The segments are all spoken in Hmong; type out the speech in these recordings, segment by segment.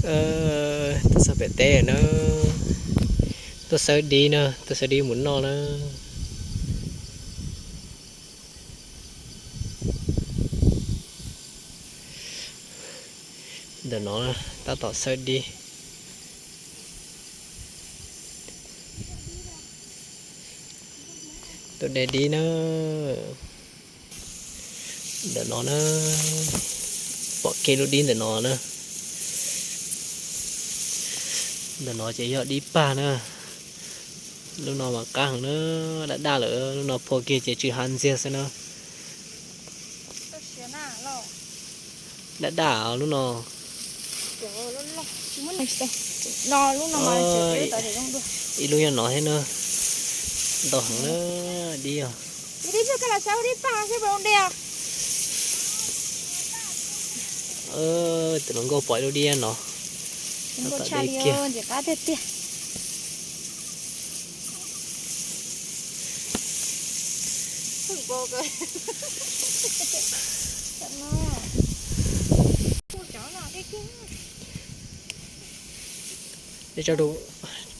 Tuaj txog pem teb na, tuaj xawb dib na, tuaj xawb dib mus noj na. Ntawm no tab tom xawb dib, tuaj de dib na. Ntawm no na, pom kiag lub dib ntawm no na. Ntawm no ces yog dib pag na. Lub no mas qab heev na, daj daj lawm, lub no phua kiag ces tsw hav ntxiag xwb na. Daj daj lub no. Ib lub nyob no thiab na, ntau heev na, dib os. Tus hluas nkauj pom ib lub dib no, tab tom de kiag.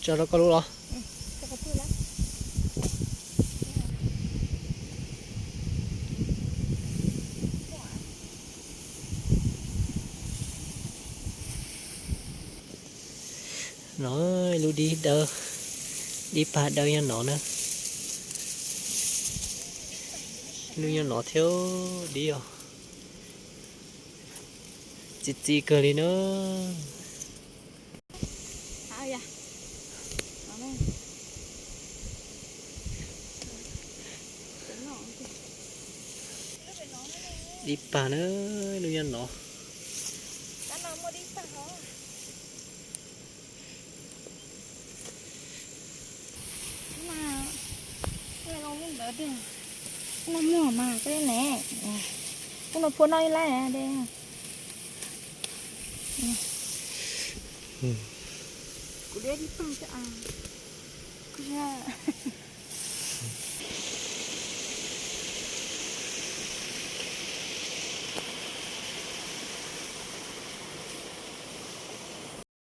Tso rau koj lub los. No, lub dib dawb, dib pag dawb nyob no na. Lub nyob no thiab, dib os, txi txiv kawg li na. Dib pag na, lub nyob no. Ntawd tiag, no muag mas koj ne, kuv no phua noj ib lab de. Kuv dib pag, kuv